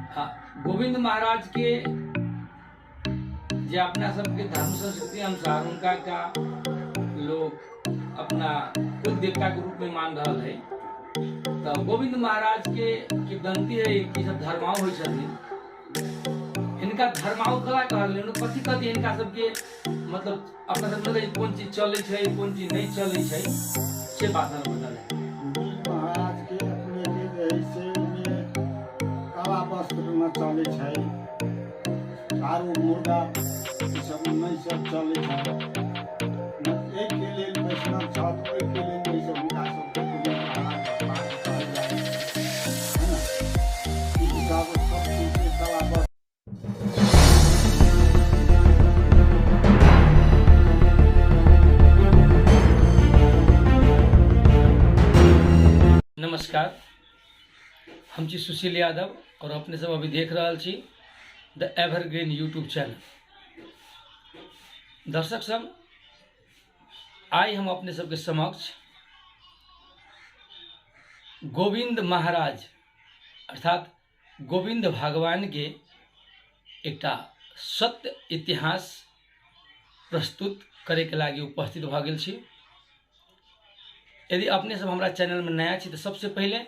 आ गोविंद महाराज के जे अपना सबके धर्म संस्कृति अनुसार हुनका एकटा लोक अपना कुल देवता के रूप में मान रहल है। तऽ गोविंद महाराज के किंवदंती है कि सब धर्माओ होइ छथिन। हिनका धर्माओ कला कहल गेलै, कथी कथी हिनका सबके मतलब अपना सब मतलब कोन चीज चलै छै कोन चीज नहि चलै छै से बात हमरा बता दे। गोविंद महाराज के अपने के जे है से ओहिमे काला वस्त्र न चलै छै, दारू मुर्गा ई सब नहि सब चलै छै। एहिके लेल वैष्णव छथि, ओहिके लेल जे है से हुनका सबके गोविंद महाराज भगवान कहल जाइ है ने। ई सब सब चीजके काला वस्त्र। नमस्कार, हम छी सुशील यादव और अपने सब अभी देख रहल छी द एवरग्रीन यूट्यूब चैनल। दर्शक सब, आइ हम अपने सबके समक्ष गोविंद महाराज अर्थात गोविंद भगवान के एकटा सत्य इतिहास प्रस्तुत करैके लागि उपस्थित भऽ गेल छी। यदि अपने सब हमरा चैनलमे नया छी तऽ सबसे पहिले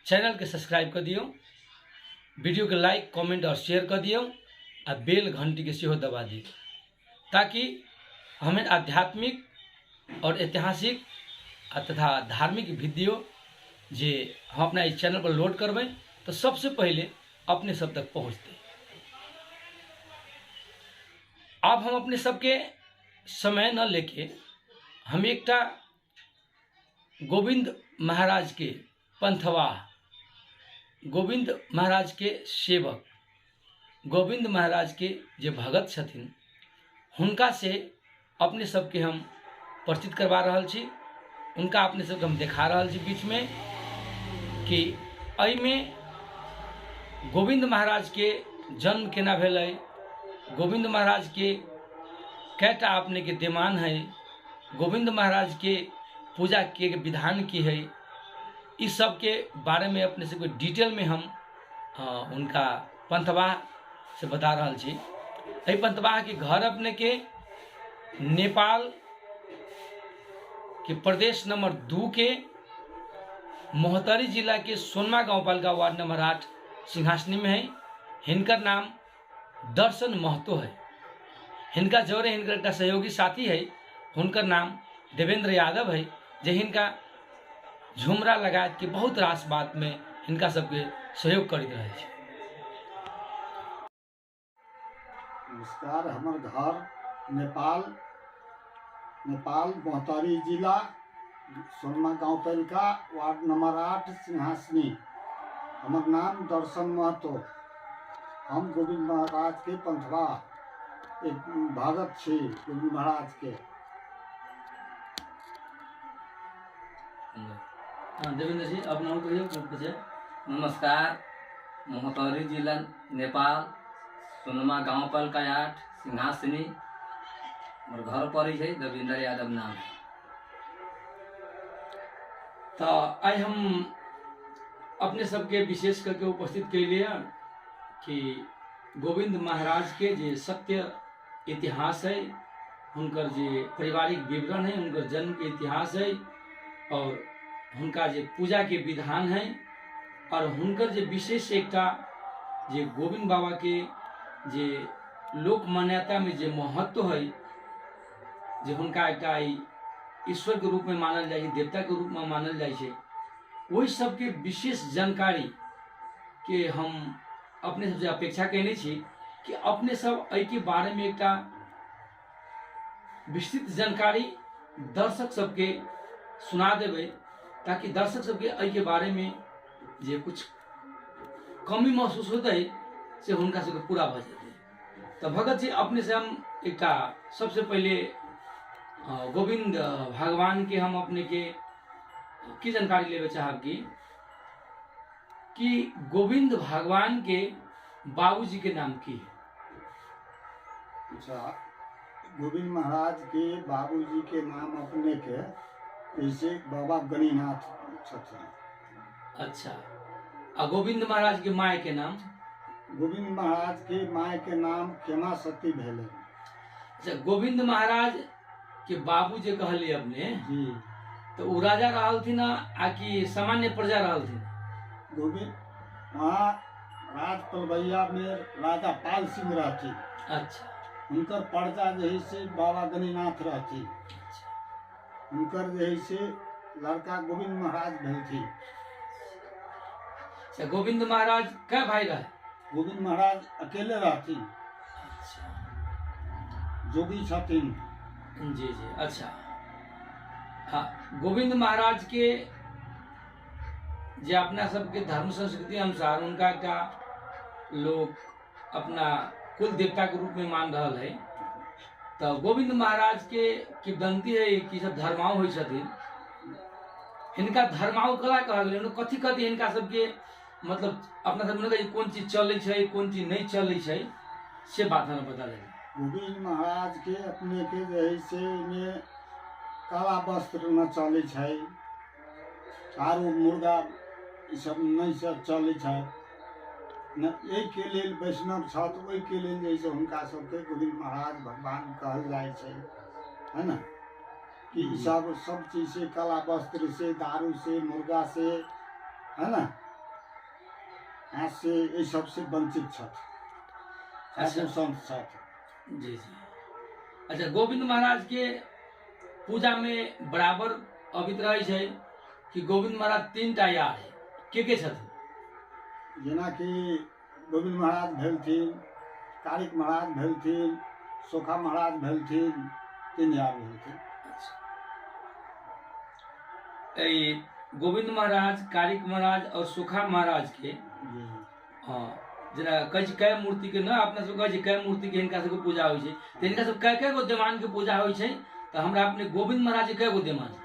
चैनलके सब्सक्राइब कऽ दियौ, वीडियोके लाइक कमेंट और शेयर कऽ दियौ आ बेल घंटीके सेहो दबा दियौ, ताकि हमें आध्यात्मिक और ऐतिहासिक आ तथा धार्मिक वीडियो जे हम अपना इस चैनल पर लोड करबै तऽ सबसे पहिले अपने सब तक पहुँचतै। आब हम अपने सबके समय न लेके हम एकटा गोविंद महाराज के पंथवाह, गोविंद महाराज के सेवक, गोविंद महाराज के जे भगत छथिन हुनका से अपने सबके हम परिचित करवा रहल छी। उनका अपने सबके हम देखा रहल छी बीच में कि एहिमे गोविंद महाराज के जन्म केना भेलै, गोविंद महाराज के कएटा अपने के देमान है, गोविंद महाराज के पूजा के विधान की है, इस सब के बारे में अपने सबके डिटेल में हम उनका पंथवाह से बता रहल छी। एहि पंथवाह के घर अपने के नेपाल के प्रदेश नंबर 2 के मोहतरी जिला के सोनमा गांवपालिका वार्ड नंबर 8 सिंहासनी में है। हिनकर नाम दर्शन महतो है। हिनका जोरे हिनकर एकटा सहयोगी साथी है, हुनकर नाम देवेंद्र यादव है, जे हिनका झुमरा लगायत के बहुत रास बात में हिनका सबके सहयोग करैत रहै छै। नमस्कार, हमर घर नेपाल, नेपाल मोहतरी जिला सोनमा गांवपालिका वार्ड नंबर 8 सिंहासनी। हमर नाम दर्शन महतो। हम गोविंद महाराज के पंथवा एक भगत छी गोविंद महाराज के। हाँ, देवेंद्र जी अपना कहियौ कुछ। नमस्कार, मोहतरी जिला नेपाल सोनमा गांवपालिका 8 सिंहासनी हमर घर पड़ै छै, देवेंद्र यादव नाम है। तऽ आइ हम अपने सबके विशेष करके उपस्थित कैलियै कि गोविंद महाराज के जे सत्य इतिहास है, हुनकर जे पारिवारिक विवरण है, हुनकर जन्म के इतिहास है और हुनका जे पूजा के विधान है और हुनकर जे विशेष एकटा जे गोविंद बाबा के जे लोक मान्यता में जे महत्व है, जे हुनका एकटा ई ईश्वर के रूप में मानल जाइ छै, देवता के रूप में मानल जाइ छै, ओहि सबके विशेष जानकारी के हम अपने सबसे अपेक्षा कयने छी कि अपने सब एहिके बारेमे एकटा विस्तृत जानकारी दर्शक सबके सुना देबै, ताकि दर्शक सबके एहिके बारेमे जे कुछ कमी महसूस होतै से हुनका सबके पूरा भऽ जेतै। तऽ भगत जी अपने से हम एकटा सबसे पहिले गोविंद भगवान के हम अपने के की जानकारी लेवे चाहब कि गोविंद भगवान के बाबूजी के नाम की है? अच्छा, गोविंद महाराज के बाबूजी के नाम अपने के जैसे बाबा गणिनाथ छथिन। अच्छा, आ गोविंद महाराज के माय के नाम? गोविंद महाराज के माय के नाम खेमा सती भेलै। अच्छा, गोविंद महाराज के बाबू जे कहलिए अपने जी। तो उ राजा रहलथिन आ कि सामान्य प्रजा रहलथिन? गोविंद वहाँ राज पलवैया में राजा पाल सिंह रहथिन। अच्छा। हुनकर प्रजा जे है से बाबा गणिनाथ रहथिन। अच्छा। हुनकर जे है से लड़का गोविंद महाराज भेलथिन। अच्छा, गोविंद महाराज कै भाई रहे? गोविंद महाराज अकेले रहथिन। अच्छा। जोगी छथिन। जी जी। अच्छा, हाँ, गोविंद महाराज के जे अपना सबके धर्म संस्कृति अनुसार उनका एकटा लोग अपना कुल देवता के रूप में मान रहल है, तो गोविंद महाराज के किंवदंती है कि सब धर्माओ होइ छथिन, हिनका धर्माओ कला कहल गेलै। कथी कथी हिनका सबके मतलब अपना सब कहै छै कोन चीज चलै छै कोन चीज नहि चलै छै, से बात हमरा बता देबै। गोविंद महाराज के अपने के जे है से ओहिमे काला वस्त्र न चलै छै, आरो मुर्गा ई सब नहि सब चलै छै न। एहिके लेल वैष्णव छथि, ओहिके लेल जे है से हुनका सबके गोविंद महाराज भगवान कहल जाइ छै, है न। कि ई सब सब चीज से काला वस्त्र से, दारू से, मुर्गा से, है न, हाथ से, एहि सबसे वंचित छथि। अच्छा। साधु संत छथि। जी जी। अच्छा, गोविंद महाराज के पूजा में बराबर अबित रहै छै कि गोविंद महाराज तीन टा यार है, के छथिन? जेनाकि गोविंद महाराज भेलथिन, कारिक महाराज भेलथिन, सोखा महाराज भेलथिन, तीन यार भेलथिन। अच्छा, ई गोविंद महाराज, कारिक महाराज और सुखा महाराज के जी। हाँ, जेना कहै छै कै मूर्ति के न, अपना सब कहै छै कै मूर्ति के हिनका सबके पूजा होइ छै, तऽ हिनका सब कै कै गो देवान के पूजा होइ छै। तऽ हमरा अपने गोविंद महाराज के कै गो देवान छै?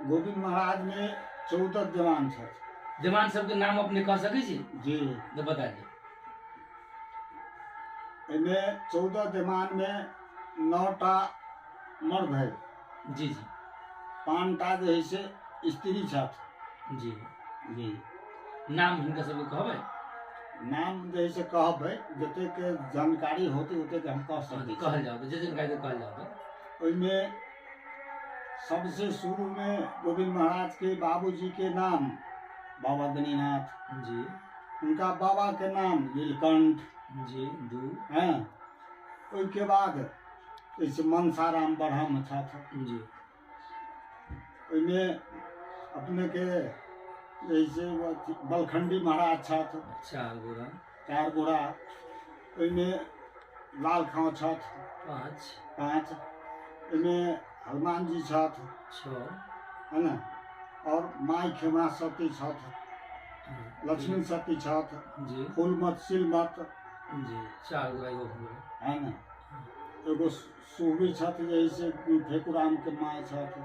गोविंद महाराज में 14 देवान छथि। देवान सबके नाम अपने कह सकै छी? जी। तऽ बता दियौ। एहिमे 14 देवान में 9टा मर्द है। जी जी। 5टा जे है से स्त्री छथि। जी जी। नाम हिनका सबके कहबै? नाम जे है से कहबै, जतेक जानकारी होतै ओतेक हम कह सकै छी। कहल जाउ तऽ, जे जानकारी तऽ कहल जाउ तऽ। ओहिमे सबसे शुरू में गोविंद महाराज के बाबूजी के नाम बाबा गणिनाथ। जी। उनका बाबा के नाम नीलकंठ। जी। 2 हैं। ओहिके बाद जैसे मनसाराम ब्रह्म छथि। जी। ओहिमे अपने के जैसे बलखंडी महाराज छथि। 4 गोरा। 4 गोरा। ओहिमे लाल खाँ छथि। 5। 5। ओहिमे हनुमान जी छथि। 6। है न। और माई खेमा सती छथि, लक्ष्मी सती छथि, जी। फूलमत सिलमत। जी, 4 गोरा एगो भऽ गेलै। है न। एगो सुहबी छथि जैसे फेकुराम के माय छथि,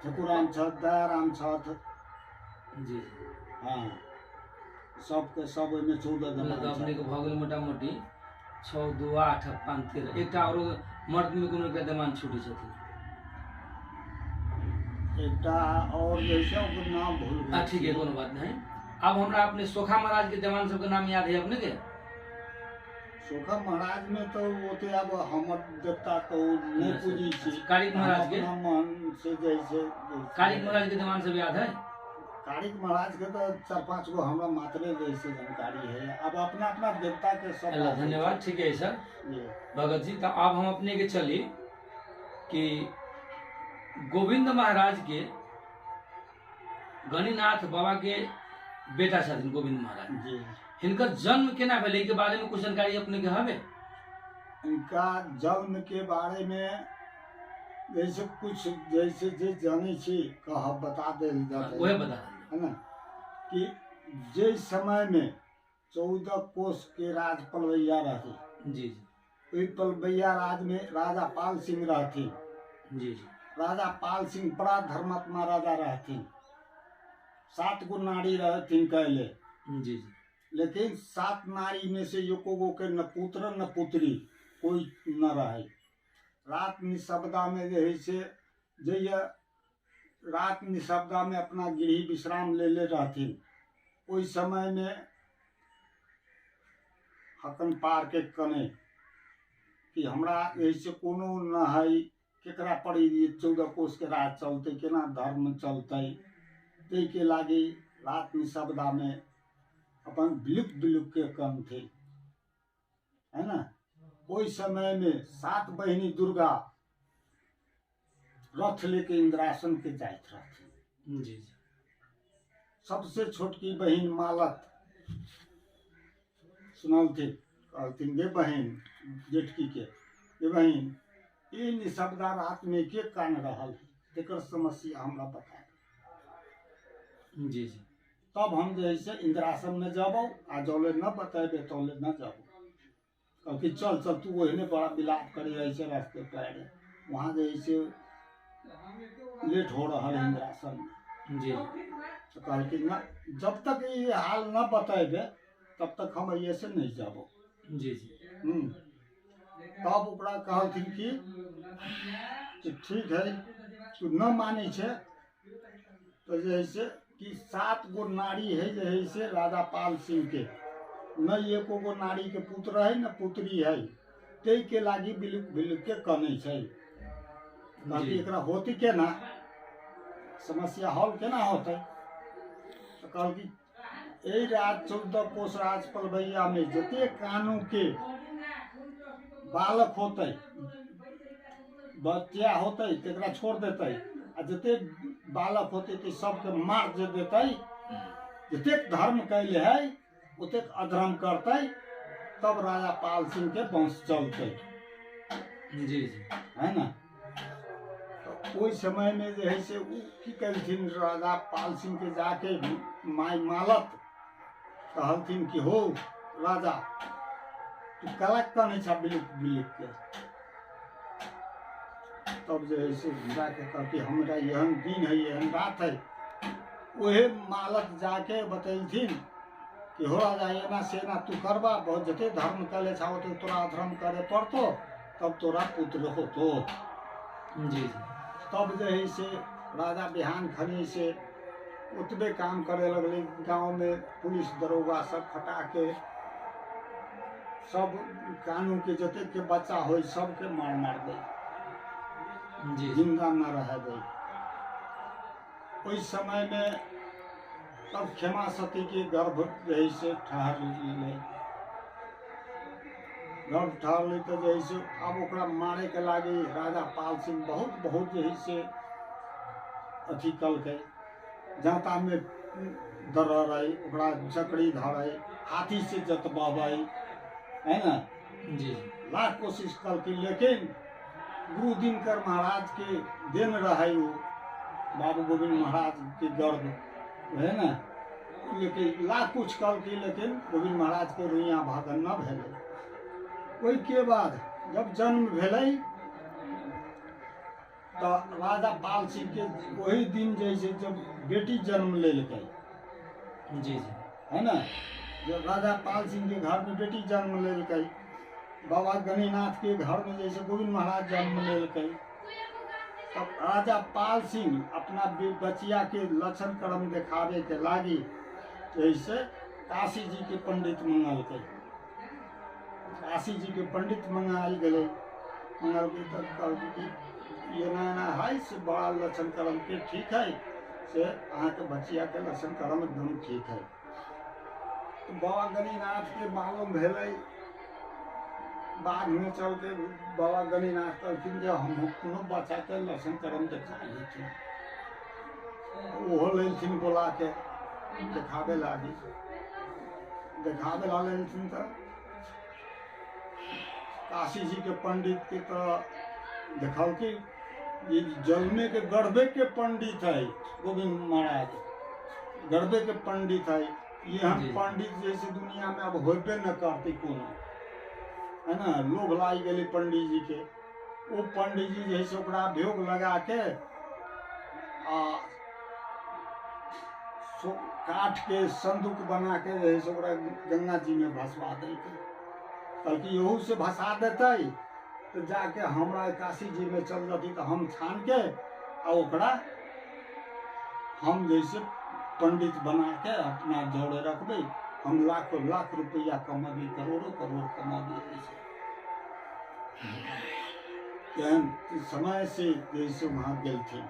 फेकुराम छथि, दयाराम छथि। जी। हाँ, सबके सब ओहिमे 14 मतलब देवान अपने के छथि। भऽ गेल मोटा मोटी 6 2 8 5 13, एकटा औरो मर्द में कोनो एकटा देवान छूटै छथिन। एकटा और जैसे ओकर नाम भूल आ गेल। ठीक है, कोनो बात नहीं। अब हमरा अपने सोखा महाराज के देवान सबके नाम याद है अपने के? सोखा महाराज में तो ओते अब हमर देवता तो नहीं पूजी छी। कारिक महाराज के? हम अपना मन से जैसे कारिक महाराज के देवान सब याद है? कारिक महाराज के तो 4-5 गो हमरा मात्रे जैसे जानकारी है। अब अपना अपना देवता के सब। अल्लाह, धन्यवाद। ठीक है सर जी। भगत जी, तो अब हम अपने के चली कि गोविंद महाराज के गणिनाथ बाबा के बेटा छथिन गोविंद महाराज। जी। हिनकर जन्म केना भेलै के बारे में कुछ जानकारी अपने के हवे? इनका जन्म के बारे में जैसे कुछ जैसे जे जानै छी कहब बता देल जाते वह बता दियौ। है ना कि जे समय में 14 कोस के राज पलवैया रहते, जी जी। ओहि पलवैया राज में राजा पाल सिंह रहथिन। जी जी। राजा पाल सिंह बड़ा धर्मात्मा राजा रहथिन। 7 गो नारी रहथिन कहले। जी जी। लेकिन 7 नारी में से एको गो के न पुत्र न पुत्री कोई न रहे। रात निशब्दा में जे है से जइया रात निशब्दा में अपना गृह विश्राम ले ले रहथिन। ओहि समय में हकन पार के कने कि हमरा एहिसँ कोनो न है, केकरा पर 14 कोस के राज चलतै, केना धर्म चलतै। ताहिके लागी रात निशब्दामे अपन बिलुक बिलुक के कनथिन, है ना। ओहि समयमे 7 बहिनी दुर्गा रथ लेके इंद्रासन के जाइत रहथिन। जी जी। सबसे छोटकी बहिन मालत सुनलथिन, कहलथिन गे बहिन, जेठकी के, गे बहिन, ई निशब्दा रात में के कान रहल है, तेकर समस्या हमरा बता। जी जी। तब हम जे है से इंद्रासन में जबौ, आ जौले न बतेबे तौले न जबौ। कहलखिन चल चल तू ओहने बड़ा विलाप करे ऐसे रास्ते पैरे, वहाँ जे है से लेट हो रहा है इंद्रासन में। जी। तो कहलखिन ना, जब तक ये हाल न बतेबे तब तक हम ऐसे नहीं जाबो। जी जी। तब ओकरा कहलथिन कि ठीक है, तू न मानै छै तो जे है से कि 7 गो नारी है जे है से राजा पाल सिंह के, न एको गो नारी के पुत्र है न पुत्री है, ताहि के लागी बिलुक बिलुक के कनै छै। कहलखिन एकरा होती केना, समस्या हल केना होतै? तो कहलखिन एहि राज 14 कोस राज पलभैया में जते कानून के बालक होतै, बच्चा होतै तकरा छोड़ देतै, आ जते बालक होतै ते सबके मार जे देतै। जतेक धर्म कैले है ओतेक अधर्म करतै, तब राजा पाल सिंह के वंश चलतै। जी जी। है ना। तो ओहि समय में जे है से उ की कलथिन, राजा पाल सिंह के जाके माय मालत कहलथिन कि हो राजा, तू कला कनै छ बिलुक बिलुक के। तब जे है से जाके कहलखिन हमरा एहन दिन है, एहन रात है। ओहे मालत जाके बतेलथिन कि हो राजा, एना से एना तू करबा, बहुत जते धर्म कले छा ओते तोरा अधर्म करे पड़तो, तब तोरा पुत्र होतो। जी जी। तब जे है से राजा बिहान खनी से ओतबे काम करे लगले। गाँव में पुलिस दरोगा सब खटा के सब कानून के जते के बच्चा हो सबके मार मार दे, जी जिंदा न रह दे। ओहि समय में तब खेमा सती के गर्भ रही से ठहर ले, गर्भ ठहरलै तो जे है से आब ओकरा मारे के लागी राजा पाल सिंह बहुत बहुत जे है से अथी कलकै, जाँता में दरड़ै, ओकरा चकड़ी धरै, हाथी से जतबबै, है ना। जी। लाख कोशिश कलकै, लेकिन गुरु दिनकर महाराज के देन रहै ओ बाबू गोविंद महाराज के गर्भ, है ना। लेकिन लाख कुछ कलकै, लेकिन गोविंद महाराज के रुइया भागन न भेलै। ओहिके बाद जब जन्म भेलै तो राजा पाल सिंह के वही दिन जे से जब बेटी जन्म लेलकै। जी जी। है ना। जब राजा पाल सिंह के घर में बेटी जन्म लेलकै, बाबा गणिनाथ के घर में जैसे गोविंद महाराज जन्म लेलकै, तब राजा पाल सिंह अपना बचिया के लक्षण कर्म देखावे के लागी जैसे काशी जी के पंडित मंगलकै। काशी जी के पंडित मंगायल गेलै, मंगलकै तब कहलकै कि एना एना है से बड़ा लक्षण कर्म के ठीक है, से अहाँके बचिया के लक्षण कर्म एकदम ठीक है। तो बाबा गणिनाथ के मालूम भेलै, बाद में चल के बाबा गणिनाथ कहलखिन जे हम कोनो बच्चा के लक्षण कर्म देखा लेथिन। ओहो लेलथिन बोला के देखाबे लागी, देखाबे ला लेलथिन। तऽ काशी जी के पंडित के तो देखलखिन ये जन्मे के गर्भे के पंडित है गोविंद महाराज, गर्भे के पंडित है। ये हम पंडित जैसे दुनिया में अब होबे न करते कोनो, है ना। लोभ लागि गेलै पंडित जी के। ओ पंडित जी जे से ओकरा भोग लगा के आ काठ के संदूक बना के जे से ओकरा गंगा जी में भसवा देलकै। कहलकै एहू से भसा देतै तो जाके हमरा काशी जी में चल जती तो हम छान के आ ओकरा हम जैसे पंडित बना के अपना जोड़े रखबै, हम लाखों लाख रुपया कमाबी, करोड़ों करोड़ कमाबी। ऐसे एहन समय से जैसे वहाँ गेलथिन,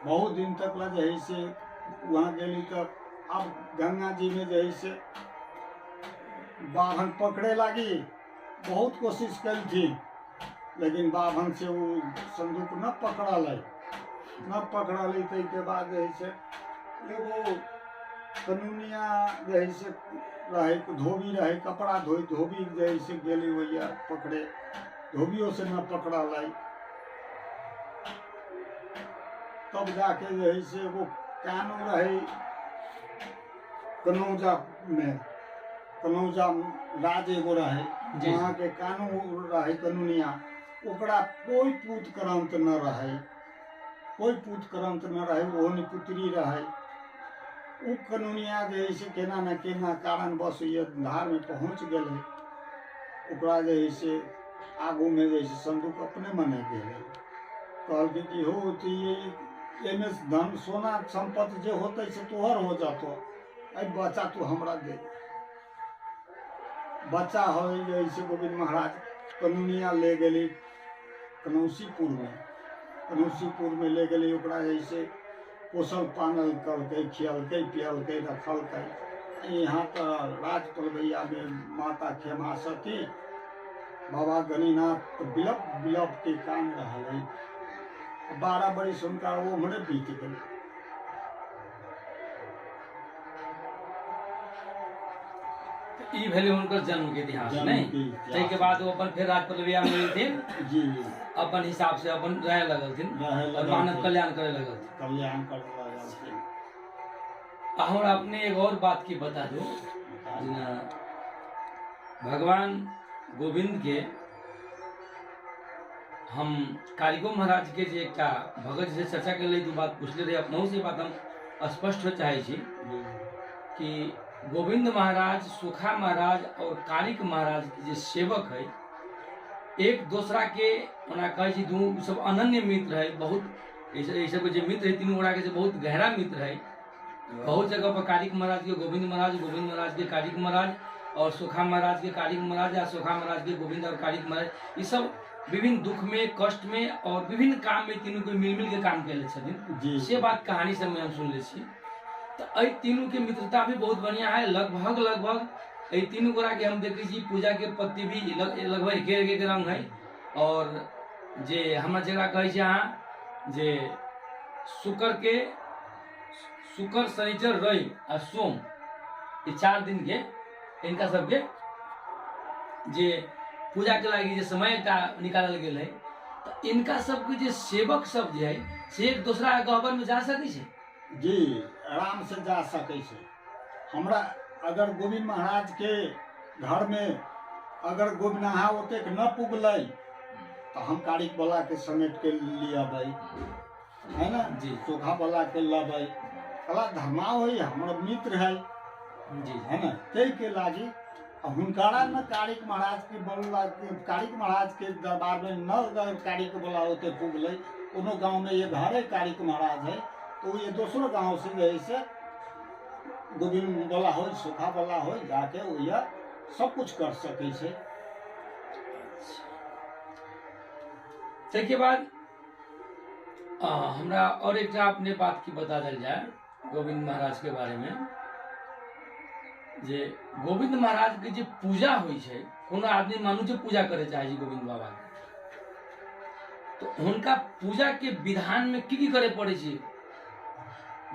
बहुत दिन तक ला जे है से वहाँ गेली। तो अब गंगा जी में जे है से बाभन पकड़े लागी बहुत कोशिश कलथिन, लेकिन बाभन से वो संदूक न पकड़ल, न पकड़ल। ताहिके बाद जे है से एगो कनूनिया जे है से रहै, धोबी रहै, कपड़ा धोइ धोबी जे है से गेली ओहिया पकड़े, धोबियो से न पकड़ल। तब जाके जे है से एगो कानू रहै कनौजा में, कनौजा राज एगो रहै, वहाँ के कानू रहै कनूनिया, ओकरा कोई पूत क्रांत न रहै, कोई पूत क्रांत न रहै, ओहो निपुत्री रहै। उ कनूनिया जे है से केना न केना कारणवश ये धार में पहुँच गेलै, ओकरा जे है से आगू में जे है से संदूक अपने मने गेलै। कहलकै कि हो तो ये एहिमे धन सोना सम्पत्ति जे होतै से तोहर हो जतो, अइ बच्चा तू हमरा दे। बच्चा हो जे है से गोविंद महाराज कनूनिया ले गेली कनौसीपुर में, कनौसीपुर में ले गेली, ओकरा जे है से पोसल पानल करलकै, खियलकै पियलकै, रखलकै। यहाँ तऽ राज पलवैया में माता खेमा सती बाबा गणिनाथ बिलप बिलप के कान रहल है। 12 बरिस हुनका ओम्हरे बीत गेलै। ई भेलै हुनकर जन्म के इतिहास, नहीं? ताहिके बाद ओ अपन फेर राज पलवैया में एलथिन जी, अपन हिसाब से अपन रहे लगलथिन, मानव कल्याण करे लगलथिन, कल्याण करे लगलथिन। आ हमरा अपने एक और बात की बता दो, जेना भगवान गोविंद के हम कारिको महाराज के जे एकटा भगत से चर्चा के लिए दू बात पूछले रहे, अपनहु से बात हम स्पष्ट हो चाहे छी कि गोविंद महाराज, सुखा महाराज और कारिक महाराज के जे सेवक है, एक दोसरा के ओना कहै छी दुनू सब अनन्य मित्र है, बहुत एहि सबके जे मित्र है तीनू गोटा के बहुत गहरा मित्र है। बहुत जगह पर कारिक महाराज के गोविंद महाराज, गोविंद महाराज के कारिक महाराज और सुखा महाराज के कारिक महाराज या सुखा महाराज के गोविंद और कारिक महाराज, ई सब विभिन्न दुख में, कष्ट में और विभिन्न काम में तीनू के मिल मिल के काम कैले छथिन। से बात कहानी सब में हम सुनले छी। तो एहि तीनू के मित्रता भी बहुत बढ़िया है। लगभग लगभग एहि तीनू गोरा के हम देखै छी पूजा के पत्ती भी लगभग एके एके रंग है। और जे हमरा जकरा कहै छी अहाँ जे शुक्र के शुक्र, शनिचर, रवि आ सोम, ई 4 दिन के इनका सबके जे पूजा के लागी जे समय एकटा निकालल गेल है, तो इनका सबके जे सेवक सब जे है से एक दोसरा गहबर में जा सकै छै? जी, आराम से जा सकै छै। हमरा अगर गोविंद महाराज के घर में अगर गोविंदहा ओतेक न पुगलै तो हम कारिक वाला के समेट के लियबै, है ना जी, सोखा वाला के लबै, कला धर्माव है, हमर मित्र है जी, है ना, ताहि के लागी हुनकारा न कारिक महाराज के बोला, कारिक महाराज के दरबार में न अगर कारिक वाला ओते पुगलै, कोनो गाँव में ये घर है कारिक महाराज है, तो ये दोसरो गाँव से जे है से गोविंद वाला हो, सुखा वाला हो, जाके ओहिया सब कुछ कर सकै छै। ताहिके बाद हमरा और एकटा अपने बात की बता देल जाए गोविंद महाराज के बारे में, जे गोविंद महाराज के जे पूजा होइ छै, कोनो आदमी मानू जे पूजा करे चाहे छै गोविंद बाबा के, तो हुनका पूजा के विधान में की की करे पड़ै छै?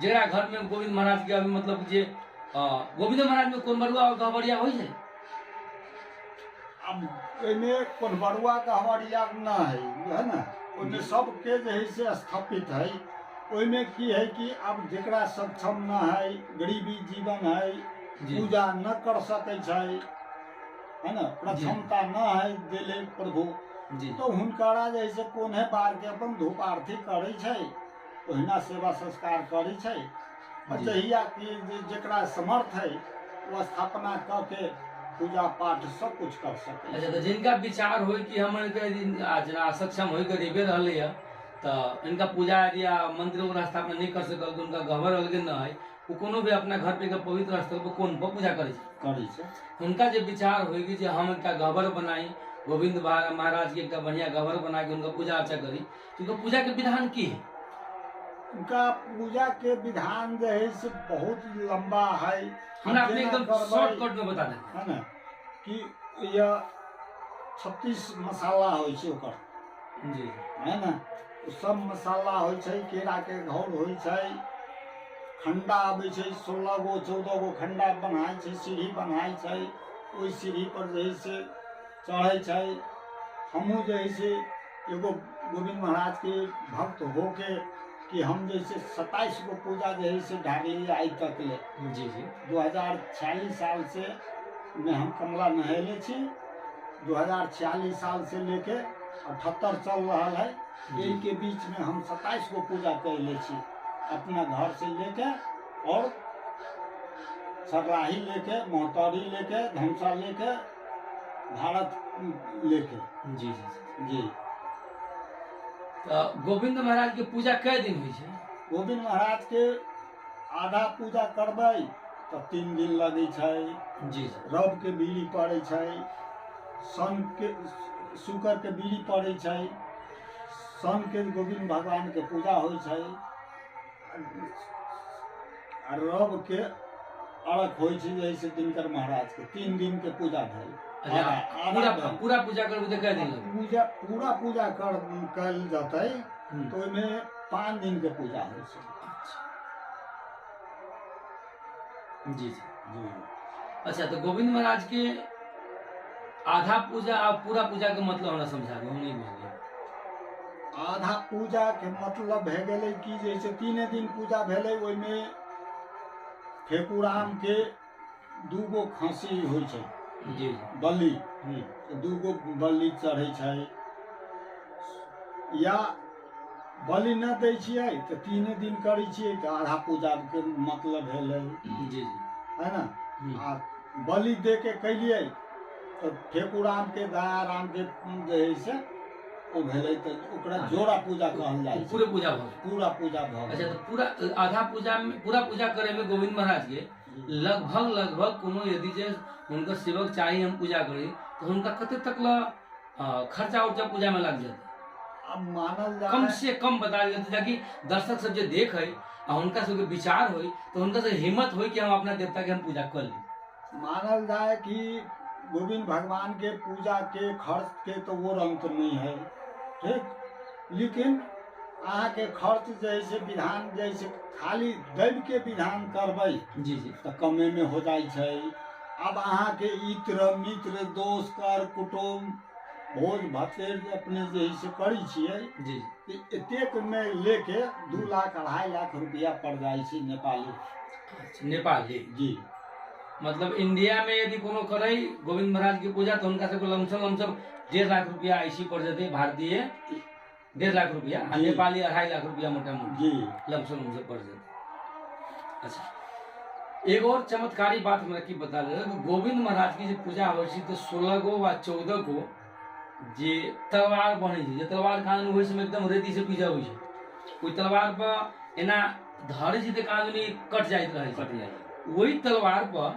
जकरा घर में गोविंद महाराज के अभी मतलब जे गोविंद महाराज में कोन बरुआ और गहबरिया होइ छै? अब एहिमे कोन्हबरुआ गहबरिया न है, है ना, ओहिमे सबके जे है से स्थापित है। ओहिमे की है कि अब जकरा सक्षम न है, गरीबी जीवन है, पूजा न कर सकै छै, है ना, क्षमता न है देले प्रभु जी, तो हुनकरा जे है से कोन्हे बार के अपन धूप आरती करै छै, ओहिना सेवा संस्कार करै छै। और जहिया कि जकरा समर्थ है वो स्थापना कऽ के पूजा पाठ सब कुछ कर सकै। अच्छा, तो जिनका विचार होय कि हमर के जेना सक्षम होय गरीबे रहलै है, तऽ इनका पूजा या मंदिर वगैरह स्थापना नहीं कर सकल, उनका गहबर अलगे न है, ओ कोनो भी अपना घर पे पवित्र स्थल पर कोन पर पूजा करै छै। करै छै। हुनका जे विचार होय कि जे हम एकटा गहबर बनाई, गोविंद महाराज के एकटा बढ़िया गहबर बना के हुनका पूजा अर्चा करी, तो उनका पूजा के विधान की है? उनका पूजा के विधान जे है से बहुत लंबा है। हमरा अपने जेना एकदम करबै, शॉर्टकट में बता देते। है ना कि यह 36 मसाला होइ छै ओकर। जी। है ना, ओ सब मसाला होइ छै, केरा के घौर होइ छै, खंडा आबै छै, 16 गो 14 गो खंडा बन्हाइ छै, सीढ़ी बन्हाइ छै, ओहि सीढ़ी पर जे है से चढ़ै छै। हमहूँ जे है से एगो गोविंद महाराज के भक्त होके कि हम जे है 27 गो पूजा जे है से ढारलियै आइ तक ले। जी जी। 2046 साल से में हम कमला नहेले छी। 2046 साल से लेके 78 चल रहा है, यही के बीच में हम 27 गो पूजा कैले छी, अपना घर से लेके और सरलाही लेके, मोहतरी लेके, धमसा लेके, भारत लेके। जी जी जी। तो गोविंद महाराज के पूजा कै दिन होइ छै? गोविंद महाराज के आधा पूजा करबै तऽ 3 दिन लगै छै। जी जी। रब के बीड़ी पड़ै छै, सन के शुकर के बीड़ी पड़ै छै, सन के गोविंद भगवान के पूजा होइ छै, आ रब के अर्घ होइ छै जैसे दिनकर महाराज के 3 दिन के पूजा भेल। अच्छा, आधा पूरा भेल। पूरा पूजा करबै तऽ कै दिन लगतै? पूजा पूरा पूजा कयल जेतै तऽ ओहिमे 5 दिन के पूजा होइ छै। जी जी जी। अच्छा, तो गोविंद महाराज के आधा पूजा आ पूरा पूजा के मतलब हमरा समझा दू, हम नहीं बुझलियै। आधा पूजा के मतलब भए गेलै कि जैसे 3 दिन पूजा भेलै, ओहिमे फेकुराम के 2 गो खस्सी होइ छै। जी जी। बलि, 2 गो बलि चढ़ै छै, या बलि न दै छियै तऽ 3 दिन करै छियै तऽ आधा पूजा के मतलब भेलै। जी जी। है ना। आ बलि दे के कैलियै तऽ फेकुराम के दयाराम के जे है से ओ भेलै, तऽ ओकरा जोड़ा पूजा कहल जाइ छै। पूरे पूजा भऽ गेल। पूरा पूजा भऽ अच्छा, गेल। तऽ पूरा आधा पूजा में पूरा पूजा करे में गोविंद महाराज के लगभग लगभग कोनो यदि जे हुनकर सेवक चाही हम पूजा करी तऽ हुनका कते तक ला खर्चा उर्चा पूजा में लाग जेतै? आब मानल जाय कम से कम बता जेतै ताकि दर्शक सब जे देखे आ हुनका सबके विचार होय तऽ हुनका सबके हिम्मत होय कि हम अपना देवता के हम पूजा कर ली। मानल जाय कि गोविंद भगवान के पूजा के खर्च के तो वो अंत नहीं है, ठीक, लेकिन अहाँके खर्च जैसे विधान जैसे खाली दैव के विधान करबै जी जी तऽ कमे में हो जाइ छै। आब अहाँके इत्र मित्र दोस्त कर कुटुम्ब भोज भतेर अपने जे है से करै छियै जी तऽ एतेक में लेके 2 लाख 2.5 लाख रुपया पड़ जाइ छै नेपाली। अच्छा, नेपाली। जी। मतलब इंडिया में यदि कोनो करै गोविंद महाराज के पूजा तो हुनका सबके लमसम लमसम 1.5 लाख रुपया ऐसी पड़ जेतै, भारतीय 1.5 लाख रुपया आ जी। नेपाली 2.5 लाख रुपया मोटा मोटी जी लमसम लमसम पड़ जेतै। अच्छा, एगो और चमत्कारी बात हमरा की बता दे, गोविंद महाराज की जे पूजा होइ छै तऽ 16 गो वा 14 गो जे तलवार बनै छै, जे तलवार कानून ओहि समय एकदम रेती से पीजा होइ छै, ओहि तलवार पर एना धरै छै तऽ कानूनी कट जाइत रहै छै। कट जाइ छै। वही तलवार पर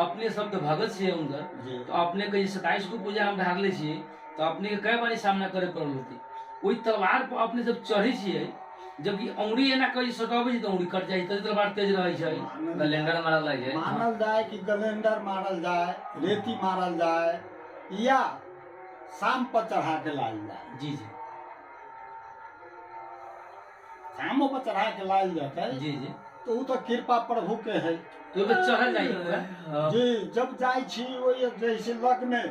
अपने सब तऽ भगत छियै हुनकर, जी तो अपने के 27 गो पूजा हम ढारले छियै तऽ अपने के कई बारी सामना करे पड़ल होतै। ओहि तलवार पर अपने सब चढ़ै छियै, जबकि औंगरी एना करी सटबै छै तऽ औंगरी कट जाइ छै, तभी तलवार तेज रहै छै। गलेंडर मारल जाइ छै। मानल जाय कि गलेंडर मारल जाय, रेती मारल जाय या शाम पर चढ़ा के लायल जाय। जी जी शामो पर चढ़ा के लायल जेतै जी जी तो उ तऽ कृपा प्रभु के है। तो ओहि पर चढ़ल जाइ छै पूरा। जी, जब जाइ छी ओहि जैसे लग में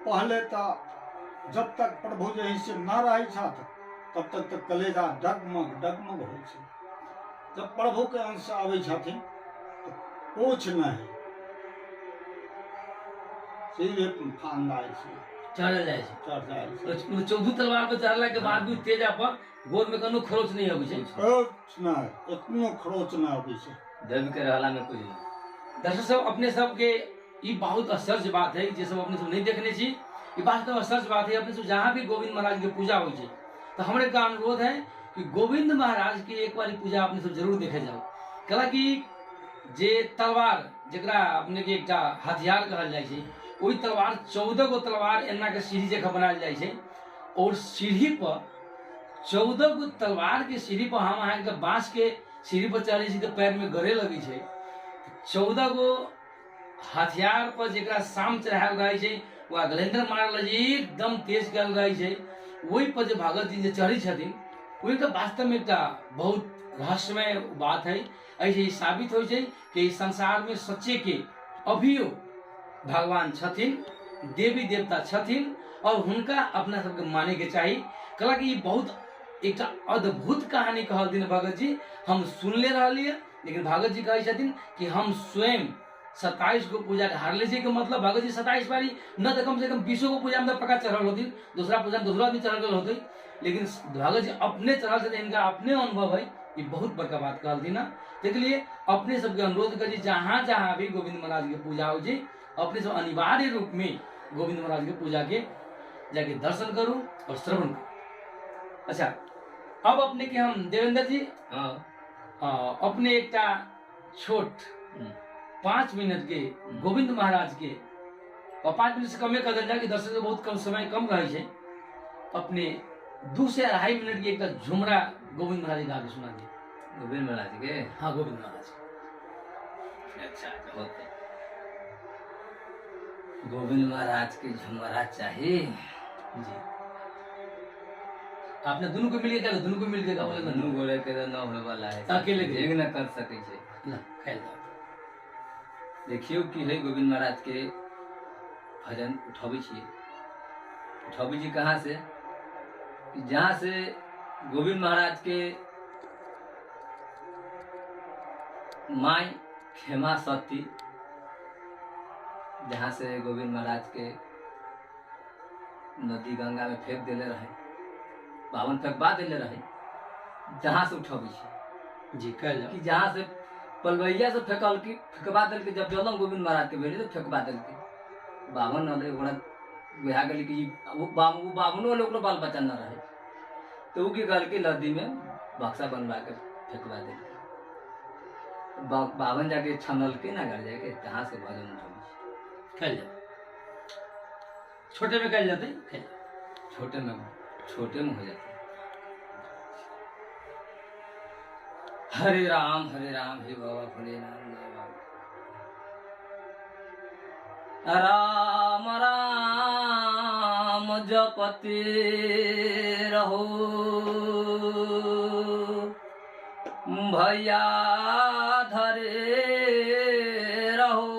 पहले तऽ जब तक प्रभु जे है से न रहै छथि तब तक तऽ कलेजा डगमग डगमग होइ छै। जब प्रभु के अंश आबै छथिन तऽ कुछ नहीं, सीधे फान जाइ छै, चढ़ल जाइ छै, चढ़ जाइ छै। चौदह तलवार पर चढ़ला के बाद भी तेज पर गोर में कोनो खरोच नहीं अबै छै। खरोच नहि, एतनो खरोच नहि अबै छै। दैव के रहला में कुछ नहीं। दर्शक सब अपने सबके ई बहुत आश्चर्य बात है, जे सब अपने सब नहीं देखने छी, ई वास्तव आश्चर्य बात है। अपने सब जहाँ भी गोविंद महाराज के पूजा होइ छै तो हमरे का अनुरोध है कि गोविंद महाराज के एक बार पूजा अपने सब जरूर देखे जाओ। कला कि जे तलवार जकरा अपनेके एकटा हथियार कहल जाइ छै, ओहि तलवार 14 गो तलवार एना के सीढ़ी जकाँ बनायल जाइ छै और सीढ़ी पर 14 गो तलवार के सीढ़ी पर हम अहाँके बाँस के सीढ़ी पर चढ़ै छी तऽ पैर में गड़े लगै छै। 14 गो हथियार पर जकरा साम चढ़ायल रहै छै, वएह गलेंद्र मारल रहै छै, एकदम तेज कयल रहै छै। ओहि पर जे भगत जी जे चढ़ै छथिन, ओ एकटा वास्तवमे एकटा बहुत रहस्यमय बात है। एहिसँ ई साबित होइ छै कि ई संसारमे सच्चे के अभियो भगवान छथिन, देवी देवता छथिन और हुनका अपना सबके मानैके चाही। कहलक ई बहुत एकटा अद्भुत कहानी कहलथिन भगत जी, हम सुनले रहलियै, लेकिन भगत जी कहै छथिन कि हम स्वयं 27 गो पूजा ढारले छी के मतलब भगत जी 27 बारी न तऽ कम से कम 20 गो पूजा में तऽ पक्का चढ़ल होथिन, दूसरा पूजा में दूसरा आदमी चढ़ल गेल होतै, लेकिन भगत जी अपने चढ़ल छथिन, इनका अपने अनुभव है। ई बहुत बड़का बात कहलथिन हँ। ताहिके लिए अपने सबके अनुरोध करी, जहाँ जहाँ भी गोविंद महाराज के पूजा होइ छै, अपने सब अनिवार्य रूप में गोविंद महाराज के पूजा के जाके दर्शन करू और श्रवण करू। अच्छा, अब अपने के हम देवेंद्र जी, हाँ। अपने एकटा छोट 5 मिनट के गोविंद महाराज के, और 5 मिनट से कमे कर देल जाए कि दर्शन से बहुत कम समय कम रहे छै, अपने 2 से 2.5 मिनट के एकटा झुमरा गोविंद महाराज के गा के सुना दिए। गोविंद महाराज के? हाँ, गोविंद महाराज। अच्छा, अच्छा, होते गोविंद महाराज के झुमरा चाहिए जी। आपने दोनों को मिल के, दोनों को मिल के गाओ। दोनों गोले के न होए वाला है, अकेले के। एक न कर सके छै ना, खेल दो। देखियो कि है गोविंद महाराज के भजन उठबै छियै। उठबै छी कहाँ से? जहाँ से गोविंद महाराज के माई खेमा सती, जहाँ से गोविंद महाराज के नदी गंगा में फेंक देले रहे, बावन फेंकबा देले रहे, जहाँ से उठबै छी जी, कहल जाओ कि जहाँ से पलवैया से फेंकल की फेंकबा देलकै। जब जलम गोविंद महाराज के भेलै तऽ फेंकबा देलकै, बावन अलै, ओकरा बुझा गेलै कि ओ बावनो अलै, ओकरो बाल बच्चा न रहै, तऽ ओ की कहलकै, नदी में बक्सा बनवा के फेंकबा देलकै। बावन जाके छनलकै ना घर जाके, तहाँ से भजन उठबै छी। कहल जाओ, छोटे में कहल जाते, कहल जाओ। छोटे में, छोटे में हो जाते। हरे राम हरे राम हे बाबा भोलेनाथ जय बाबा। राम राम जपते रहो भैया, धरे रहो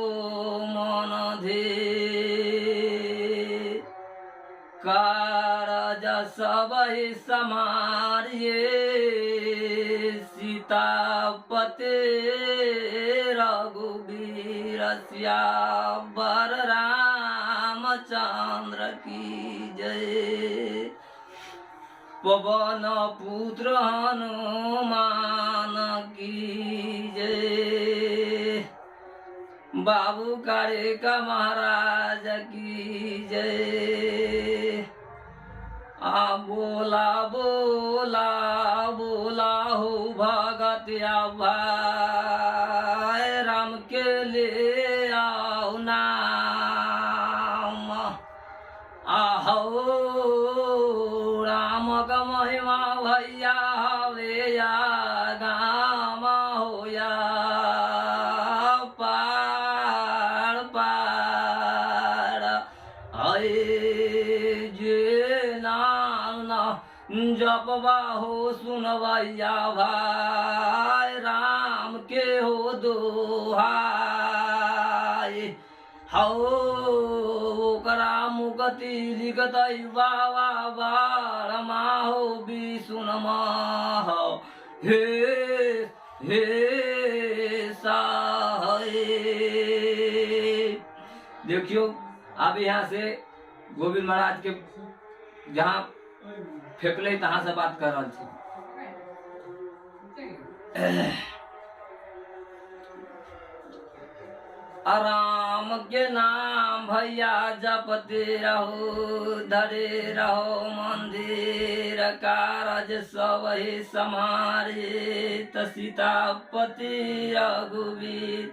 मन धीर, कारज सब समारिये, सीतापते रघुबीर सियावर रामचंद्र की जय, पवन पुत्र हनुमान की जय, बाबू कारिका महाराज की जय। आ बोला बोला बोला हो भगत भाई, राम के ले आओ नाम, आहो राम का महिमा भैया हवे या गाम होया पार पार। आए जे नाम जपबा हो सुनवैया भाई, राम के हो दोहाई, हौ ओकरा मुक्ति लिखतै बाबा बारमा हो विष्णुमा हे हे साहे। देखियो अब यहाँ से गोविंद महाराज के जहाँ फेंकले तहाँ से बात कर रहल छी। आराम के नाम भैया जपते रहो, धरे रहो मंदिर कारज सब ही समारे त सीतापति रघुवीर।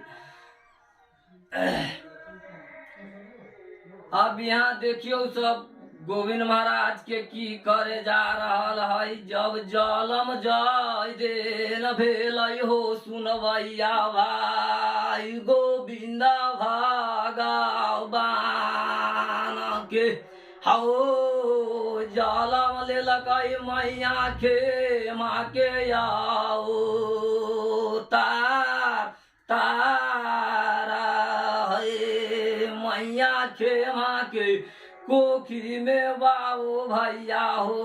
अब यहाँ देखियो सब गोविंद महाराज के की करे जा रहल है। जब जलम जय देन भेलै हो सुनवैया भाई गोविंद भगवान के। हौ जलम लेलकै मैया के माँ के आओ तार तारा हे मैया के माँ के कोखी में बाबू भैया हो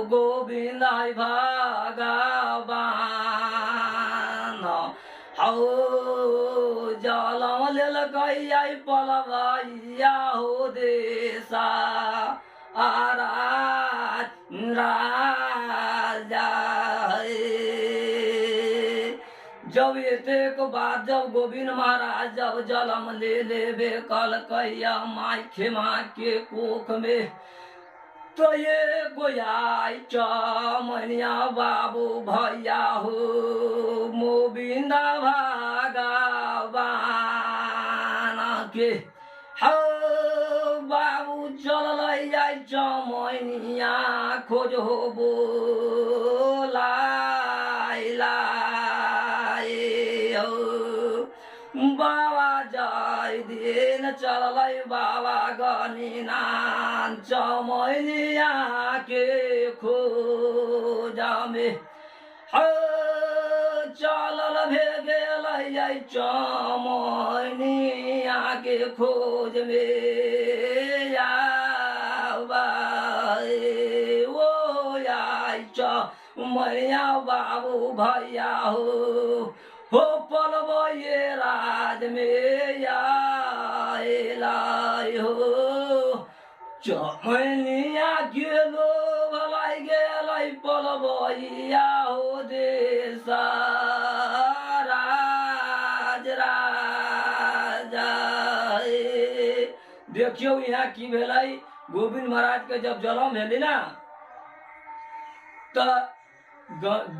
गोविंद भगवान। हौ जलम लेलकै आई पलवैया हो देशा राज राजा। जब एतेक बाद जब गोविंद महाराज जब जलम ले लेबे कलकैया माय खेमा के कोख में तो ये गोयाई चमनिया बाबू भैया हो गोविंद भगवान के। हौ बाबू चललै जाय चमनिया खोज हो बोलाय लाय हो बाबा जाय दिन चललै बाबा गणिनाथ चमनिया के खोजा में। हौ चलल भे गेलै चमनिया के खोज में ओ आई चमनिया बाबू भैया हो पलवैये राज में आएलाई हो चमनिया गेलो भलाई गेलै पलवैया हो देशा राज राजा। देखियौ यहाँ की भेलै गोविंद महाराज के जब जन्म भेलै ना तऽ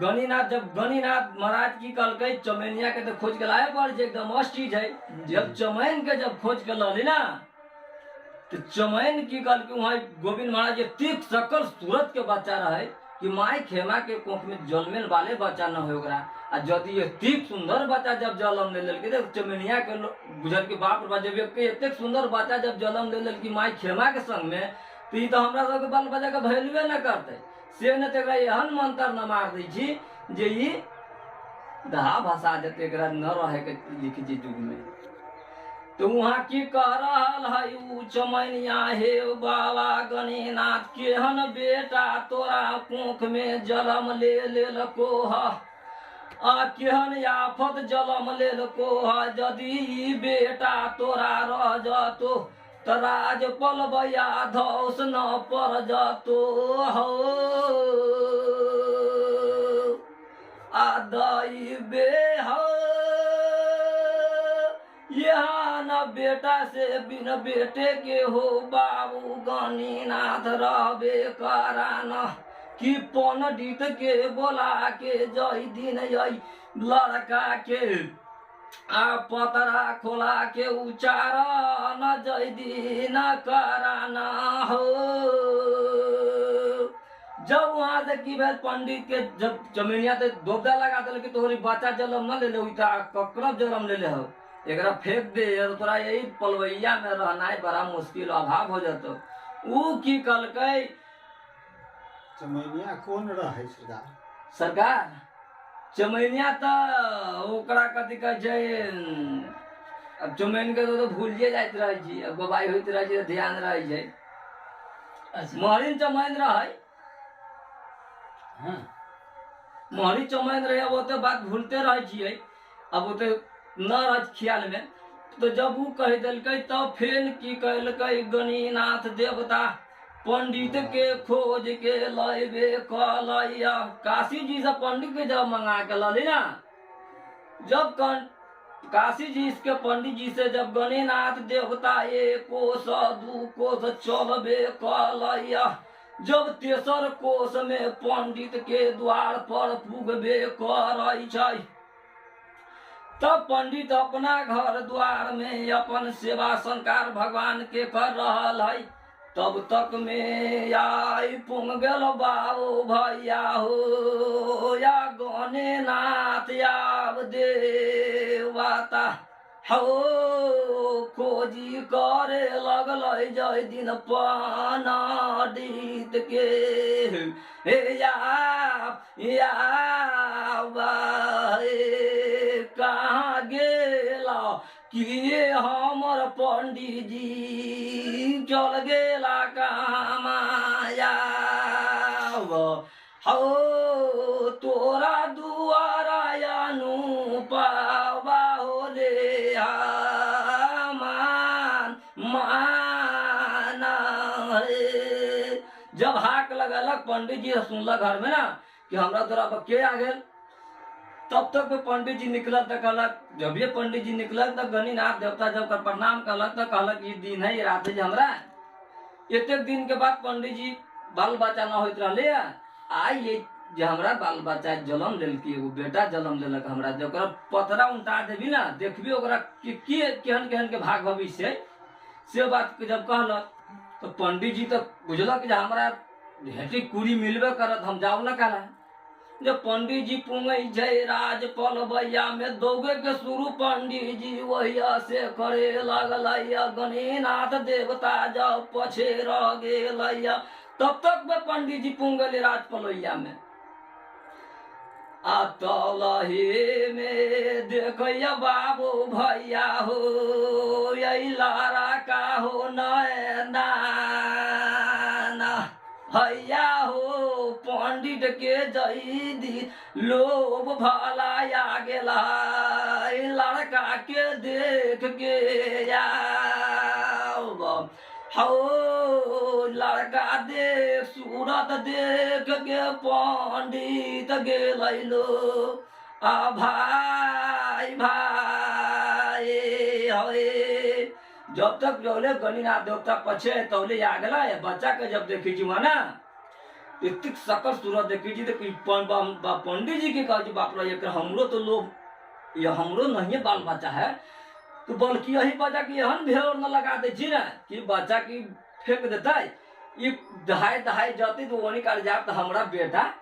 गणिनाथ जब गणिनाथ महाराज की कहलकै चमैनिया के तो खोज के लाए पड़ छै, एकदम मस्त चीज है। जब चमैन के जब खोज के लली ना तो चमैन की कहलकै वहाँ गोविंद महाराज एतेक सकल सूरत के बच्चा रहे कि माय खेमा के कोख में जलमेल वाले बच्चा न हो ओकरा। आ यदि एतेक सुंदर बच्चा जब जन्म ले लेलकै तऽ चमैनिया के बुझल कि बाप रे बाप, जब एतेक सुंदर बच्चा जब जन्म ले लेलकै माय खेमा के संग में तऽ ई तऽ हमरा सबके बाल बच्चा के वैल्यूए न करतै। से न तऽ एकरा एहन मंत्र न मार दै छी जे ई दहा भसा जेतै, एकरा न रहे के लिख छै युग में। तो वहाँ की कह रहल है उ चमैनिया हे बाबा गणिनाथ केहन बेटा तोरा कोख में जलम ले लेलको ह आ केहन आफत जलम लेलको ह। यदि ई बेटा तोरा रह जतो त राज पलवैया धौस न पर जतो हो आ दैबे हो यहाँ न बेटा से बिन बेटे के हो बाबू गणिनाथ रहबे कराना कि पंडित के बोला के जय दिन यही लड़का के आ पतरा खोला के उच्चारण जय दिन कराना हो। जब वहाँ से की भेल पंडित के जब चमैनिया तो दोबदा लगा दिल कि तोहरी बच्चा जन्म न ले ले ककरो जन्म ले ले हो एकरा फेंक दे तोरा यही पलवैया में रहना बड़ा मुश्किल अभाव हो जतो। उ की कहलकै चमैनिया कौन रहे सरकार? सरकार चमैनिया तऽ ओकरा कथी कहै छै अब चमैन के तो भूलिए जाइत रहै छी, अब गवाही होइत रहै छै तऽ ध्यान रहै छै। महरिन चमैन रहै, महरी चमैन रहै, अब ओते बात भूलते रहै छियै, अब ओते न रहै ख्याल में। तो जब उ कहि देलकै तब फेर की कहलकै गणिनाथ देवता पंडित के खोज के लैबे कलैया। काशी जी से पंडित के जब मंगा के लली ना, जब काशी जी के पंडित जी से जब गणिनाथ देवता एक कोस दू कोस चलबे कलैया, जब तेसर कोस में पंडित के द्वार पर पुगबे करै छै, तब पंडित अपना घर द्वार में अपन सेवा संकार भगवान के कर रहल है। तब तक में आई पुंग गेल बाबू भैया हो या गणेनाथ आब देवता हो खोजी करे लगल जय दिन पंडित के हे या कहाँ गेला किए हमर पंडित जी चल गेला कहाँ माया हो तोरा दुआरा अनु पावा हो रे मान माना। जब हाक लगलक पंडित जी सुनलक घर में ना कि हमरा तोरा पर के आ गेल, तब तक पंडित जी निकलल तो कहलक, जब ये पंडित जी निकलल तो गणिनाथ देवता जब कर प्रणाम कहलक तो कहलक ये दिन है ये रात है हमरा। एतेक दिन के बाद पंडित जी बाल बच्चा न होइत रहले, आई ये जे हमरा बाल बच्चा जन्म लेलकी, एगो बेटा जन्म लेलक हमरा, जब ओकरा पतरा उल्टा देबी ना देखबी ओकरा के केहन केहन के भाग भविष्य से बात के जब कहलक तो पंडित जी तो बुझलक जे हमरा भेटी कुड़ी मिलबे करत, हम जाऊ ना कहला। जब पंडित जी पुंगै छै राज पलबैया में दौगे के शुरू पंडित जी वहिया से करे लगलैया। गणिनाथ देवता जब पछे रह गेलैया, तब तक में पंडित जी पुंगले राज पलैया में। आ तलही में देखैया बाबू भैया हो यही लारा का हो नैना भैया हो पंडित के जईदी लोभ भला आ गेला लड़का के देख के हो लड़का देख सूरत देख के पंडित गेलो आ भाई भाई हे। जब तक जौले गणिनाथ देवता पछे तौले आ गला बच्चा के जब देखी छी माना इतक सकल सूरत देखी छी तो पंडित जी के कह बाप रे हमरो तो लोभ ये हमरो नहीं बाल बच्चा है, तो बल्कि यही बच्चा के एहन भेड़ न लगा दे छी ना कि बच्चा की फेंक देते ये दहाई दहाई जते तो वही कर जाए तो हमरा बेटा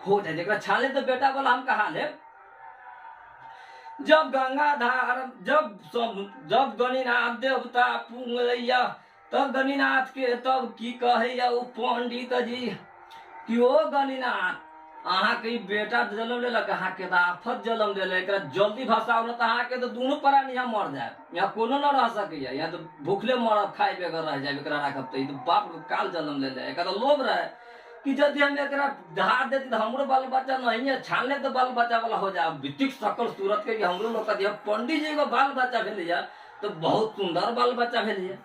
हो जाए, जरा छाले तो बेटा वाला हम कहा ले। जब गंगाधार जब जब गणिनाथ देवता पुंगलैया तब गणिनाथ के तब की कहैया ओ पंडित जी कि ओ गणिनाथ अहाँ के बेटा जन्म लेलक, अहाँ के तो आफत जन्म लेलक, एकरा जल्दी भसाउ न तऽ अहाँ के तो दुनू प्राणी यहाँ मर जायब, यहाँ कोनो न रह सकैया, यहाँ तो भूखले मरब खाए बगैर रह जायब, एकरा राखब तऽ ई बाप काल जन्म लेले। एकरा तो लोभ रहे कि यदि हम एकरा दहा देती तो हमरो बाल बच्चा नहीं है, छानले तो बाल बच्चा वाला हो जाए। वितिक सकल सूरत के हमरो लोग कह पंडित जी को बाल बच्चा भेलैया तो बहुत सुंदर बाल बच्चा भेलैया।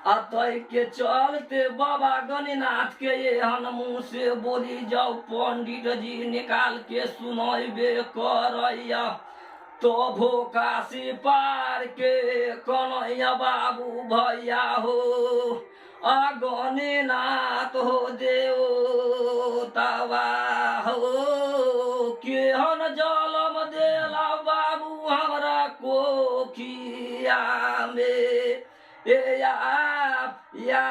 आ तय के चलते बाबा गणिनाथ के एहन मुँह से बोली जाओ पंडित जी निकाल के सुनैबे करैया, तो भो काशी पार के कन्हैया बाबू भैया हो आ गणिनाथ हो देवतावा हो केहन जलम देला बाबू हमरा कोखिया में ए या या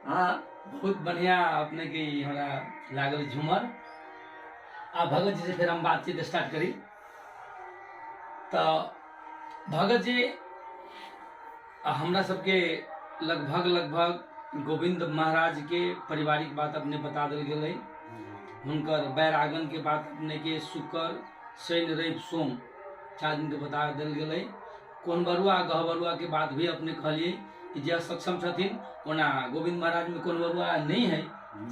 हाँ। बहुत बढ़िया अपने के हमरा लागल झूमर। आ भगत जी से फिर हम बातचीत स्टार्ट करी। तो भगत जी हमरा सबके लगभग लगभग गोविंद महाराज के पारिवारिक बात अपने बता दिल गेलै, हुनकर बैरागन के बात अपने के शुक्र शनि रवि सोम 4 दिन के बता दिल गेलै, कोनबरुआ गहबरुआ के बात भी अपने कहलिए कि जे सक्षम छथिन, ओना गोविंद महाराज में कोनबरुआ नहीं है,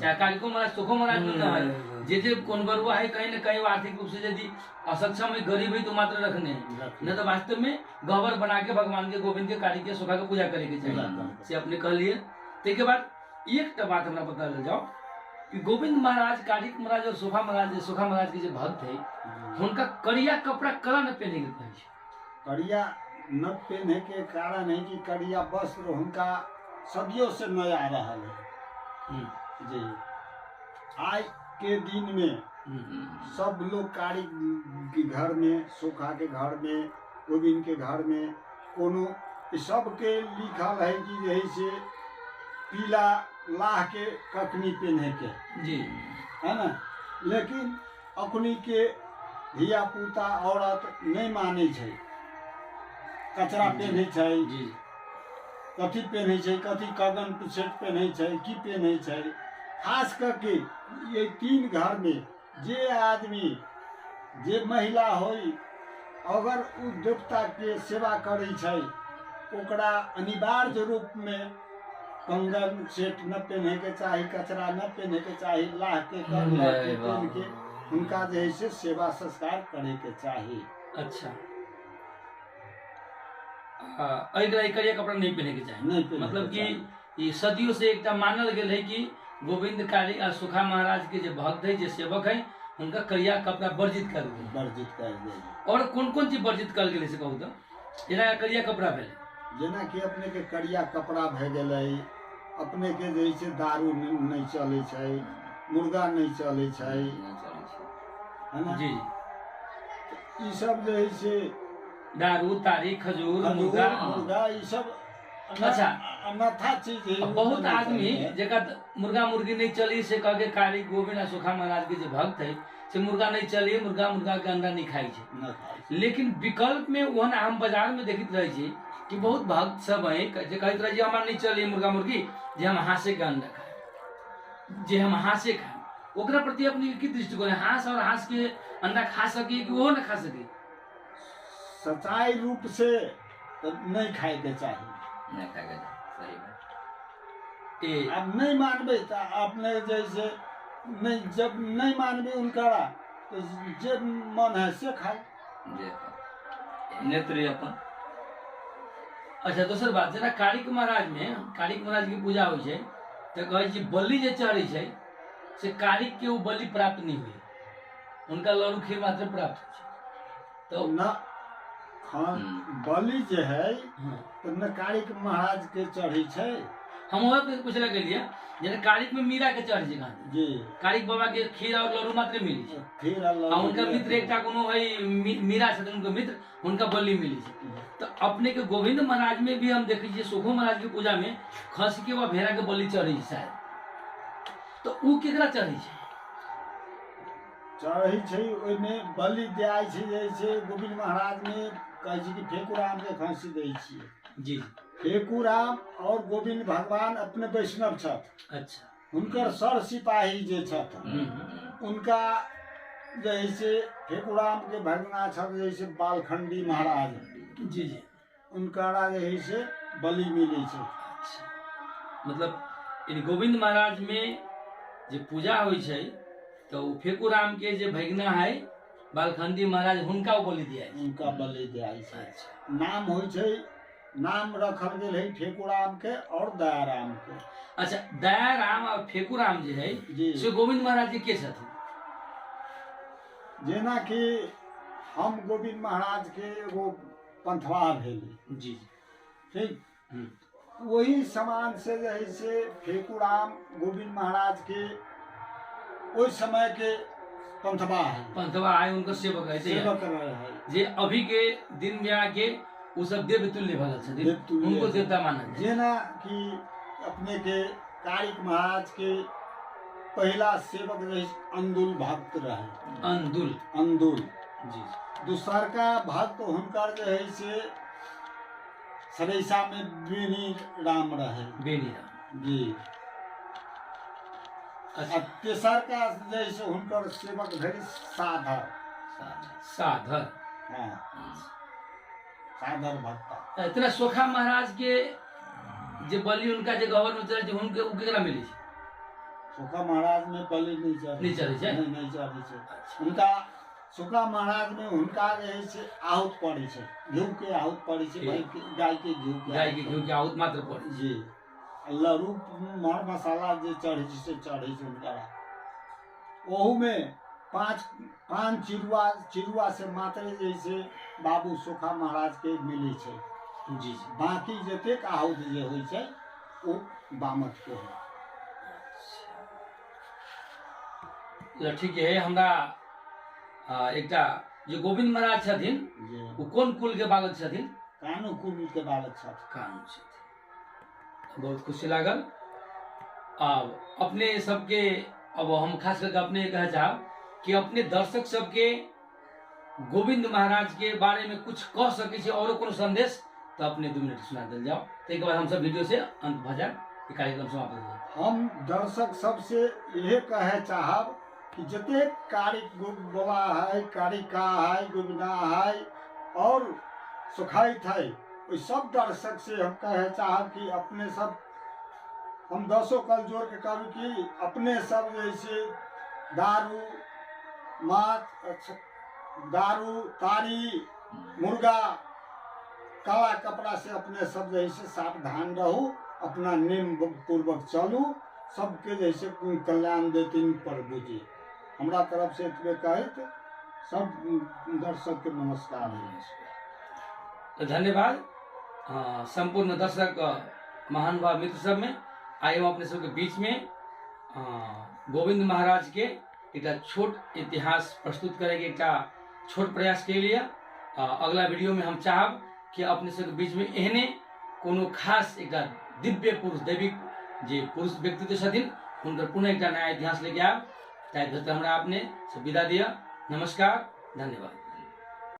चाहे कालिको महाराज सुखो महाराज में न है, जे जे कोनबरुआ है कहीं न कहीं आर्थिक रूप से यदि असक्षम है गरीब है तो मात्र रखने है, न तो वास्तव में गहबर बना के भगवान के गोविंद के काली के सोखा के पूजा करे के चाहिए से अपने कहलिए। ताहिके बाद एकटा बात हमरा बता जाओ कि गोविंद महाराज, कारिक महाराज और सोखा महाराज, सोखा महाराज के जे भक्त है, हुनका करिया कपड़ा कला न पहने के कहै छै? करिया न पहने के कारण है कि करिया वस्त्र हुनका सदियों से न आ रहा है जी। आज के दिन में सब लोग कारिक के घर में, सोखा के घर में, गोविंद के घर में कोनो सबके लिखल है कि यही से पीला लाह के कखनी पहने के जी, है ना। लेकिन अखनी के धिया पुता औरत नहीं माने छै, कचरा पहने छै जी, कथी पहने छै, कथी कगन सेट पहने छै, की पहने छै। खास करके ये तीन घर में जे आदमी जे महिला होई अगर उ देवता के सेवा करै छै ओकरा अनिवार्य रूप में कंगन सेट न पहने के चाही, कचरा न पहने के चाही, लाह के पहन के उनका जे है से सेवा संस्कार करे के चाही। अच्छा, करिया कपड़ा नहीं पहने के चाही, नहीं पहने। मतलब कि ये सदियों से एक मानल गेल है कि गोविंद कारी आ सोखा महाराज के जो भक्त है, जे सेवक है, उनका करिया कपड़ा वर्जित कर गेल, वर्जित कर गेल। और कौन कौन चीज वर्जित कर गेल से कहू तो? जेना करिया कपड़ा भेलै, जेना कि अपने के करिया कपड़ा भए गेलै, अपने के जे छै दारू नहीं चलै छै, मुर्गा नहीं चलै छै, है ना जी। ई सब जे है से दारू, तारी, खजूर, मुर्गा, मुर्गा ई सब। अच्छा, अन्यथा चीज है। बहुत आदमी जेका मुर्गा मुर्गी नहीं चली से कह के कारी गोविंद आ सोखा महाराज के जो भक्त है से मुर्गा नहीं चली, मुर्गा मुर्गा के अंडा नहीं खाई छै। लेकिन विकल्प में ओहन हम बाजार में देखैत रहे छी कि बहुत भक्त सब है जे कहैत रहे हमरा नहीं चली मुर्गा मुर्गी, जे हम हाँसे के अंडा खाए, जे हम हाँसे खाए। ओकरा प्रति अपने की दृष्टिकोण है? हाँस और हाँस के अंडा खा सकी कि ओहो न खा सकी? सच्चाई रूप से तो नहीं खाए के चाही, नहीं खाए के सही बात। अब नहीं मानबे तो अपने जैसे नहीं, जब नहीं मानबे उनका तो जे मन है से खाए नेत्र अपन। अच्छा, दोसर बात जेना कारिक महाराज में, कारिक महाराज के पूजा होइ छै तो कहै छी बलि जे चढ़ै छै से कारिक के वो बलि प्राप्त नहीं हुई, उनका लड़ू खीर मात्र प्राप्त होइ छै। तो न बलि जे है तो न कारिक महाराज के चढ़ै छै। हम वह पूछे गेलिए जेना कारिक में मीरा के चढ़ै छै जी, कारिक बाबा के खीर और लड़ू मात्र मिली छै, खीर और लड़ू। उनका मित्र एकटा कोनो है मीरा छथिन, उनका मित्र, उनका बलि मिली छै। तो अपने के गोविंद महाराज में भी हम देखै छियै सोखो महाराज के पूजा में खसी के व भेड़ा के बलि चढ़ै छै शायद, तो उ केकरा चढ़ै छै? चढ़ै छै ओहिमे बलि दियाइ छै। जैसे गोविंद महाराज में कहै छै कि फेकुराम के खसी दै छियै जी। फेकुराम और गोविंद भगवान अपने वैष्णव छथि। अच्छा, हुनकर सर सिपाही जे छथि उनका जैसे फेकुराम के भगना छथि जैसे बालखंडी महाराज जी जी, उनका जे से बलि मिलै छै। अच्छा, मतलब गोविंद महाराज में जे पूजा होइ छै तो फेकुराम के जे भगना है बालखंडी महाराज, हुनका बलि दिया, उनका बलि दिया छै। अच्छा, नाम होइ छै, नाम रखल गेल है फेकुराम के और दयाराम के। अच्छा, दयाराम और फेकुराम जे है से गोविंद महाराज जी के छथिन? जेना कि हम गोविंद महाराज के एगो पंथवा भेल जी, ठीक, वही समान से जे है से फेकुराम गोविंद महाराज के ओहि समय के पंथवा है, पंथवा है, उनका सेवक है, सेवक है जे अभी के दिन में आके वो सब देवतुल्य भगत छथिन, उनको देवता मानल। जेना कि अपने के कारिक महाराज के पहला सेवक रहे अंदुल भक्त रहे, अंदुल, अंदुल जी। दूसर का भक्त हुनकर जे है से सरैसा में बेनी राम रहे, बेनी राम जी। अच्छा, तेसर का जैसे हुनकर सेवक भेल साधर, साधर, हाँ, साधर भक्त। इतना सोखा महाराज के जे बलि उनका जे गवर में चढ़ै छै हुनके उ केकरा मिलै छै? सोखा महाराज में बलि नहीं चढ़ै, नहीं चढ़ै छै, नहीं चढ़ै छै हुनका। सोखा महाराज में हुनका जे है से आहुत पड़ै छै, घिउ के आहुत पड़ै छै, गाय के घिउ, गाय के घिउ के आहुत मात्र पड़ै जी। लड़ू मर मसाला जे चढ़ै छै से चढ़ै छै हुनका। ओहूमे 5 पान चिड़ुआ चिड़ुआ से मात्रे जे से बाबू सोखा महाराज के मिलै छै। जी जी। बाकी जतेक आहुत जे होइ छै ओ बामत के होइ। ल ठीक है। हमरा एकटा जे गोविंद महाराज छथिन जे ओ कोन कुल के बालक छथिन? कानू कुल के बालक छथि। कानू छथिन। बहुत खुशी लागल। आब अपने सबके, अब हम खास करके अपने कहे चाहब कि अपने दर्शक सबके गोविंद महाराज के बारे में कुछ कह सकै छी औरो कोनो संदेश तो अपने 2 मिनट सुना दिल जाओ, ताहिके बाद हमसब वीडियो से अंत भऽ जायब, ई कार्यक्रम समाप्त भऽ जायत। हम दर्शक सबसे इहे कहे चाहब कि जतेक कार्य बाबा है, कारिका है, गोविंदा है और सुखाइत है, ओहि सब दर्शक से हम कहे चाहब कि अपने सब, हम 10 कल जोड़ के कहब कि अपने सब जैसे दारू माछ, दारू तारी मुर्गा काला कपड़ा से अपने सब जैसे सावधान रहू, अपना नियम पूर्वक चलू, सबके जैसे कल्याण देथिन प्रभु जी। हमरा तरफ से एतबे कहैत सब दर्शक के नमस्कार। तो धन्यवाद संपूर्ण दर्शक महानुभाव मित्र सब में। आइ हम अपने सबके बीच में गोविंद महाराज के एकटा छोट इतिहास प्रस्तुत करेके एकटा छोट प्रयास के लिए। अगला वीडियो में हम चाहब कि अपने सबके बीच में एहने कोनो खास एकटा दिव्य पुरुष, दैविक जे पुरुष व्यक्तित्व छथिन हुनकर पुनः एकटा नया इतिहास लेके आयब। ताहि धरि हमरा अपने सब विदा दिअ। नमस्कार, धन्यवाद।